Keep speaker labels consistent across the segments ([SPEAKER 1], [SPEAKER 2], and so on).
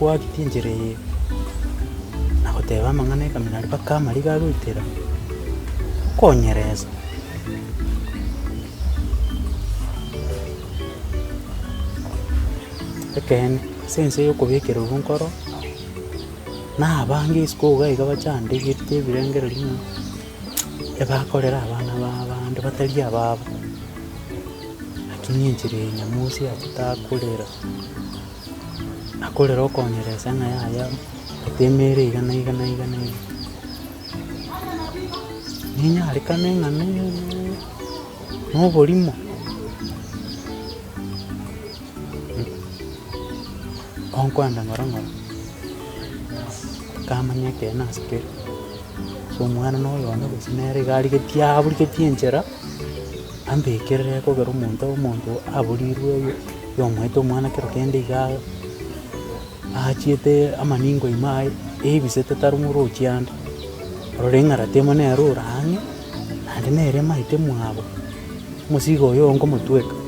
[SPEAKER 1] koact enchera eye, na goteba amang'ana ekamina aria mpaka amariga agoitera, okonyeresa. Ekeene, ase ense ya okobekererwa nkoro, na abange isiko iga iga bachandegete ebirengererio ng'a ebakorera abana ba abande batari ababo, lakini enchera eye nyamosi achete akorera, akorera okonyeresa ng'a yaya otemere iga na iga na iga na iga. Ninyarekane ng'a na oborimo. Onkoenda ng'ora ng'ora, nkamanya ekeene ase kere, ase omwana na oyone gose nere iga arigetie aburigetie enchera, ambekerere ekogera omonto omonto aborirwe oyo oyomoete omwana kero kende iga achiete amaningo ime aye ebisete tari morochi ande, orore eng'arati emo nere ore ang'e, naende nere emaete mwabo, omosigo oyo nkomotweka.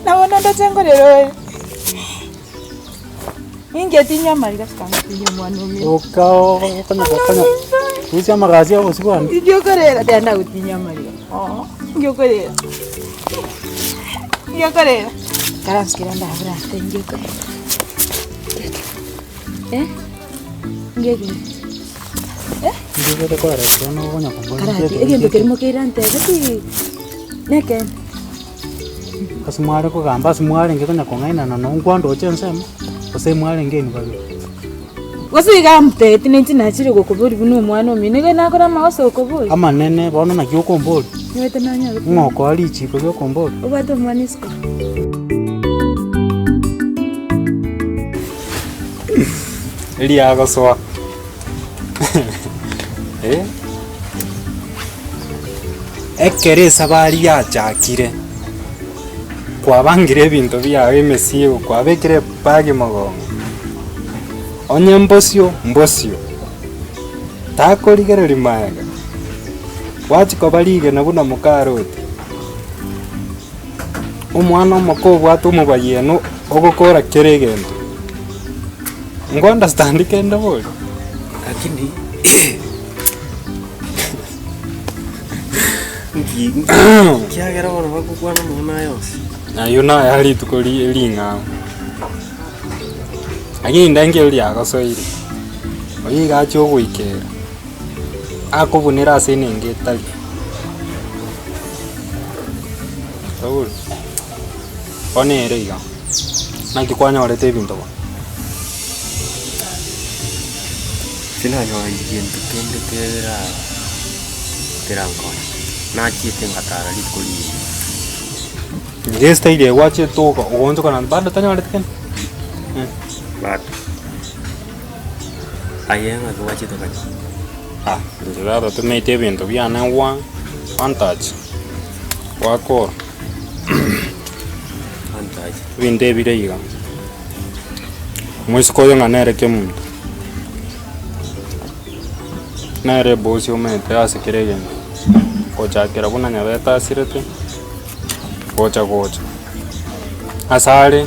[SPEAKER 2] Nabo nondoche nkorera oyo. Ninche tinywa amariga ase tinywa omwana omino.
[SPEAKER 1] Rusia amagasi obosio bwane.
[SPEAKER 2] Inki okorera? Teba nagotinyia amariga. Oo, inki okorera? Inki okorera? Ikaransa kera ndabura ase inki okorera? Eh? Inki ekere? Eh? Karati, egento keria mokeira ntebeti nekeene.
[SPEAKER 1] Ase mware kogamba ase mwarenge konya kong'ainana na nkwandoche ensemo, gose mwarenge inwe babere.
[SPEAKER 2] Gose iga amotebeti nainche nachire gokoboria buna omwana omino, iga nakore amagoso okoboria.
[SPEAKER 1] Amanene bono naki okomboria?
[SPEAKER 2] Nibaete nanyore.
[SPEAKER 1] Ng'o okoa richiiko riokomboria?
[SPEAKER 2] Obwate omwana isiko.
[SPEAKER 3] Eriagosoa eh. Ekero esabari yachakire, kwabangire ebinto biago emesigo, kwabekire ebag mogongo, onye mbosio mbosio, takorigereria maega, gwachia koba rigena buna mokaroti. Omwana omoke obwate omobayeno ogokora kera egento, ngo understand kende bori?
[SPEAKER 4] Lakini nki kiagera bono bagokwana amang'ana aya onsi.
[SPEAKER 3] Ayio naye rituko ri- ring'ao. Lakini ndenki erio riagosoire, oyo iga achia ogoikera, akobunera ase enengo etari. Sauli, bono ere iga, naki kwanyorete ebinto bono?
[SPEAKER 4] Tinanyora gento kende kera kerankonye, nachiete ngatara rituko rigima.
[SPEAKER 3] Iga estyle eye gwachete oga ogoonchoka naende bado tonyoreti kende?
[SPEAKER 4] Bado. Aye ng'aki gwachete okanyora?
[SPEAKER 3] Ah, inche tata tomaete ebinto biane one one touch, gwakora.
[SPEAKER 4] One touch.
[SPEAKER 3] Ebinto ebire iga, omoiseke oyo ng'a nere kemunto, nere ebosi omanyete ase kera egento, gochakera buna nyabete asirete, gocha gocha, ase are.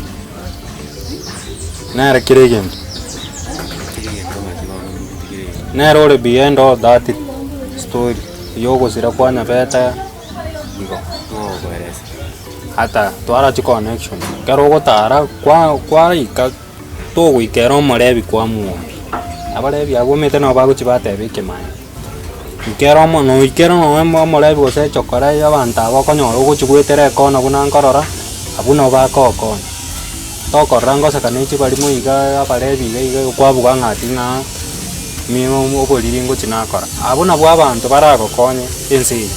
[SPEAKER 3] Nere kera egento. Nere ore behind all that story ya ogosira kwa Nyabeta igo. Ata twara chiconnection, ekero ogotara kwa kwaika togoika ere omorebi kwamuombia. Abarebi abwo omanyete nabo bagochia bateba ekemanya. Ekero omo noikera nonye omorebi gose echokora ya abanto aba okonyora ogochia goetera ekona buna nkorora, abwo nabo bakogokonya. Tokorora ngoseka ne chibarimo igaa abarebi iga iga okwabuga ng'a ati ng'a mimo oboriri ngochia nakora. Abwo nabwo abanto baragokonye ense eye.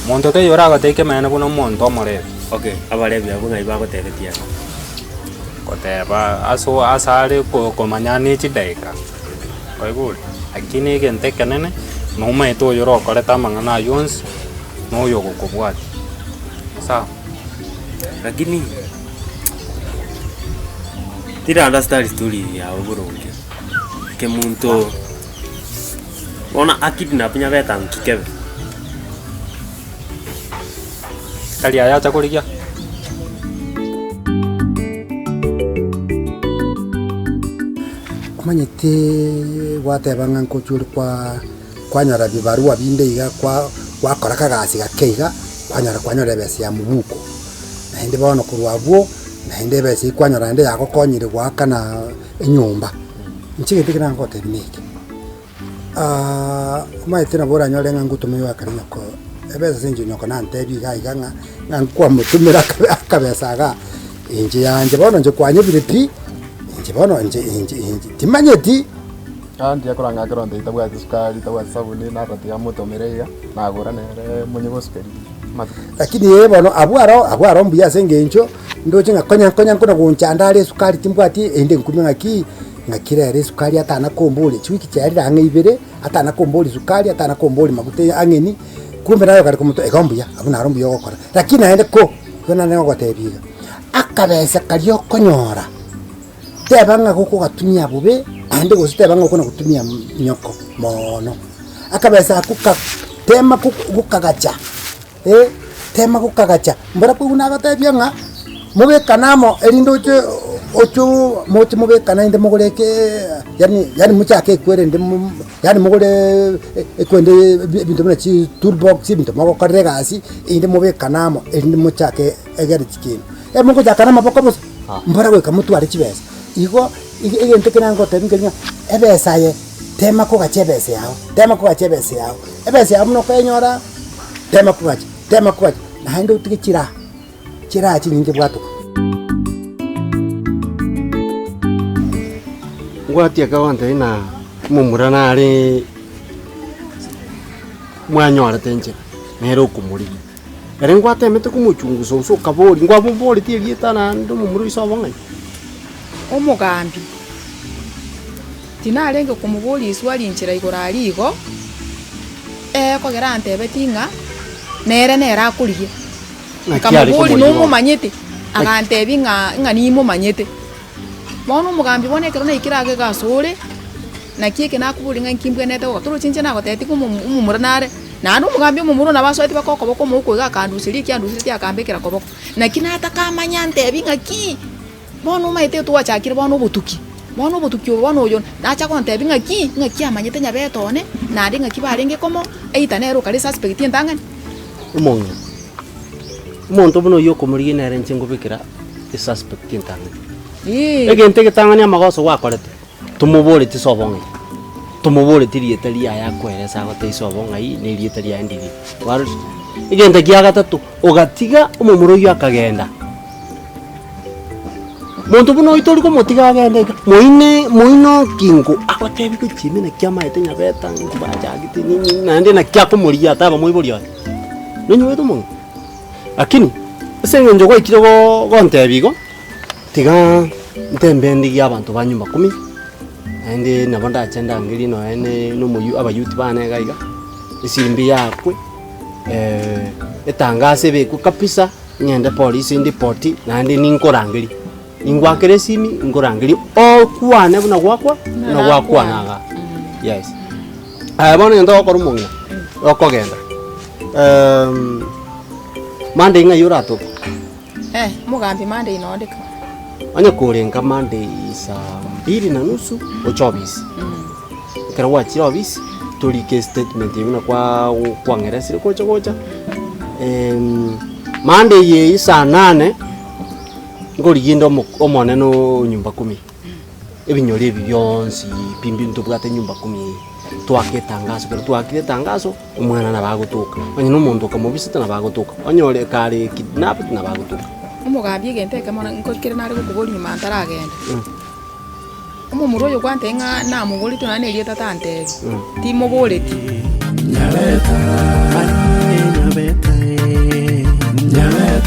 [SPEAKER 3] Monto taiyo oragotebie ekemanyererio buna omonto omorebi.
[SPEAKER 4] Okay, abarebi abwo ng'ai bagotebetie aya?
[SPEAKER 3] Goteba aso asare ko komanya ne chidaeka. Kwaigure? Lakini egento ekenene, nomaete oyo orokorete amang'ana ayio onsi, na oyo ogokobwatia. Sawa?
[SPEAKER 4] Lakini tira understand story yago boronge, kemunto. Bono akidnap nyabeta nki kebe?
[SPEAKER 3] Tari aya acha korigia.
[SPEAKER 5] Omanyete gwateba ng'a nkochia ore kwa kwanyora vibarua binde iga kwa gwakora kagasi gake iga, kwanyora kwanyora ebesa ya mobuko. Naende bono korwa abwo, naende ebesa eywo kwanyora naende yagokonyire goakana enyomba. Inche egento ekio nagotebia neke. Omanyete nabo oranyore ng'a ngotoma igo akare nyoko, ebesa ase eng'encho nyoko nantebie iga iga ng'a, ng'a nkwamotomera akabe akabesa igaa, inche yanche bono inche kwanyebire pi, inche bono inche inche inche timanyeti.
[SPEAKER 6] Aunty akoranga ekero onde tabwati sukari, tabwati sabuni, nagatiga amotomere iga, nagora nere omonye gosukeria amatuko.
[SPEAKER 5] Lakini ee bono abwo aro abwo aro mbuya ase eng'encho, ndoche ng'a konya konya nkona gonchanda are esukari timbwati, erinde nkumie ng'aki. Naki rero esukari atana komboria chiwiki chiarire ang'e ibere, atana komboria sukari, atana komboria maguta ang'eni, kumbe naye okare komotoa igo mbuya, abwo naro mbuya ogokora. Lakini naende ko, igo nare gogotebia iga, akabesa karia okonyora, teba ng'a gokogatumia bobe, naende gose teba ng'a okona gotumia nyoko moono. Akabesa akwo ka tema gokagacha. Eh, tema gokagacha. Mbora koigwa nagotebia ng'a mobekane amo erinde oche oche moche mobekane naende mogore eke yaani yaani mochake ekwere ende mo yaani mogore ekwende ebinto buna chi toolbox ebinto mogokorera egasi, erinde mobekane amo erinde mochake egere chikenu. Emogochaka na amaboko bosa, mbora goika motware chibesa. Igo egento ekio nagotebia nkeri ng'a ebesa aye tema kogacha ebesa yago, tema kogacha ebesa yago, ebesa yago buna okoenyora. Tema kogacha, tema kogacha, naende otige chiraa, chiraa chinyinge bwatoka.
[SPEAKER 4] Ngwatieka gontebia ng'a omomura nare mwanyorete enchera, nere okomorigia. Ere ngwatemete komochungusa gose okaboria, nkwamoboretie erieta naende omomura oise obo ng'ai?
[SPEAKER 7] Omogambi, tinarenge komoboria iswari inchera igoro aria igo, ekogera antebetie ng'a nere nere akorigia.
[SPEAKER 4] Naki are
[SPEAKER 7] Nkamoboria
[SPEAKER 4] komorigia bono?
[SPEAKER 7] nomomanyete? Agantebia ng'a ng'a nimomanyete. Bono omogambi bono ekero naikire age iga asore, naki eke nakoboria ng'a nki mbwenerete gokora, torochi inche nagotebetie ng'a omomu omomura nare, naende omogambi omomura nabo asoete mpaka okoboko omouko iga akanduseria eki anduseretie akambekera koboko. Naki nataka amanye antebie ng'aki. Bono omanyete twachakire bono obotuki, bono obotuki obo bono oyo nacha gontebia ng'aki, ng'aki amanyete nyabete one, naende ng'aki barenge komo, either nere okare esuspect entang'ani.
[SPEAKER 4] Omong'ina, omonto buna oyio okomorigia nere inche nkobekera esuspect entang'ani.
[SPEAKER 7] Eeh.
[SPEAKER 4] Egento egetang'ani amagoso gwakorete, tomoboreti ase obong'ai, tomoboreti rieta riaye akoeresa agotebi ase obong'ai na erieta riaye ndiri. Kwarorire? Egento kia gatato, ogatiga omomura oyio akagenda. Monto buna oyio tori komotiga agende iga, moine moino okingo agotebi gochia ime naki amaete nyabeta nki bachagete nini naende naki akomorigia ataba moibori oye, nonyorete omong'ina. Lakini ase eng'encho gwaikire goo gontebia igo, tiga ntembe ndigie abanto ba nyumba kumi, naende nabo ndache ndangerie nonya na omoyu abayouth bane iga iga, esimbi yakwe etangaso ebekwe kabisa. Ng'ende polisi ndipoti naende ninkorangerie, ningwakere esimi nkorangerie okwane buna gwakwa buna gwakwana igaa, yes. Aya bono egento ogokora omong'ina, okogenda Monday ng'ai oratoke?
[SPEAKER 7] Omogambi Monday nondeka.
[SPEAKER 4] Onye korenka Monday saa mbili na nusu oche ofisi, ekero gwachire ofisi torike estatement buna kwa kwang'eresire gocha gocha. Monday eye saa nane, nkorigia inde omo omonene o nyumba kumi, ebinyoro ebi bionsi pi mbi ntobwate nyumba kumi eye, twake etangaso, ekero twaakire etangaso, omwana nabo agotoka, onye na omonto okamobisete nabo agotoka, onye ore kare kidnapped nabo agotoka.
[SPEAKER 7] Omogambi egento ekemo nkorikere nare gokoboria nyuma ntaragenda, omomura oyo gwantebia ng'a namoboretie nonya na erieta tantebia, timoboreti.
[SPEAKER 1] Nyabeta, aye nyabeta, eh, nyabeta.